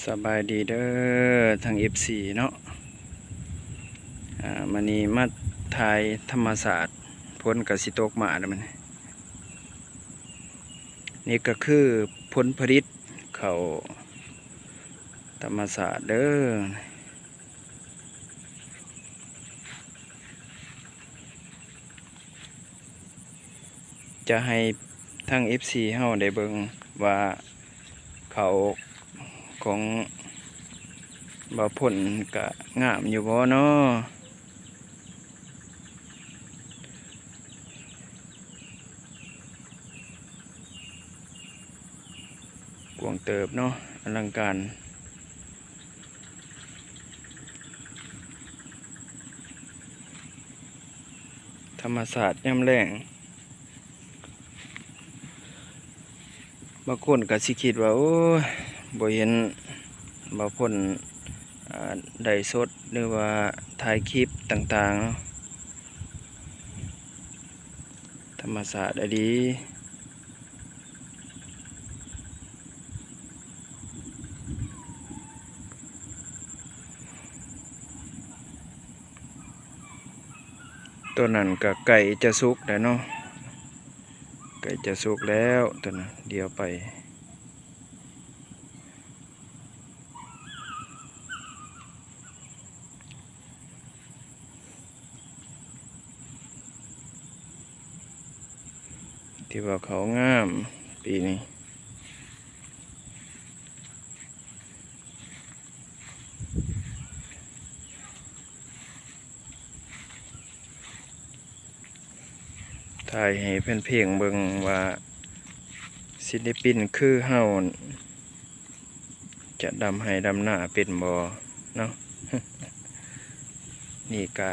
ສະບາຍດີເດີທາງເອັຟຊີເນາະ. ອາ ມື້ນີ້ມາຖ່າຍທຳມະຊາດ ຝົນກໍຊິຕົກມາແລ້ວມື້ນີ້. ນີ້ກໍຄືຜົນຜະລິດເຂົ້າທຳມະຊາດເດີ. ຈະໃຫ້ທາງເອັຟຊີເຮົາໄດ້ເບິ່ງວ່າ ເຂົ້າຂອງບ່າວພົນກະງາມຢູ່ບໍ່ນໍ? ກວ້າງເຕີບເນາະ ອະລັງການ. ທຳມະຊາດຍາມແລ້ງ ບາງຄົນກໍຊິຄິດວ່າ ໂອ້ຍ ບໍ່ເຫັນບ່າວພົນ ອາ ໄລຟ໌ສົດ ຫຼືວ່າຖ່າຍຄລິບຕ່າງໆ ທຳມະຊາດອີ່ຫຼີ. ໂຕນັ້ນກໍໃກ້ຈະສຸກແລ້ວເນາະ ໃກ້ຈະສຸກແລ້ວໂຕນັ້ນ ດຽວໄປ. ທີ່ວ່າເຂົ້າງາມປີນີ້. ຖ່າຍໃຫ້ແຟນເພງເບິ່ງວ່າ ສິນລະປິນຄືເຮົາ ຈະດຳໄຮ່ດຳນາເປັນບໍ່ເນາະ. ນີ້ກະ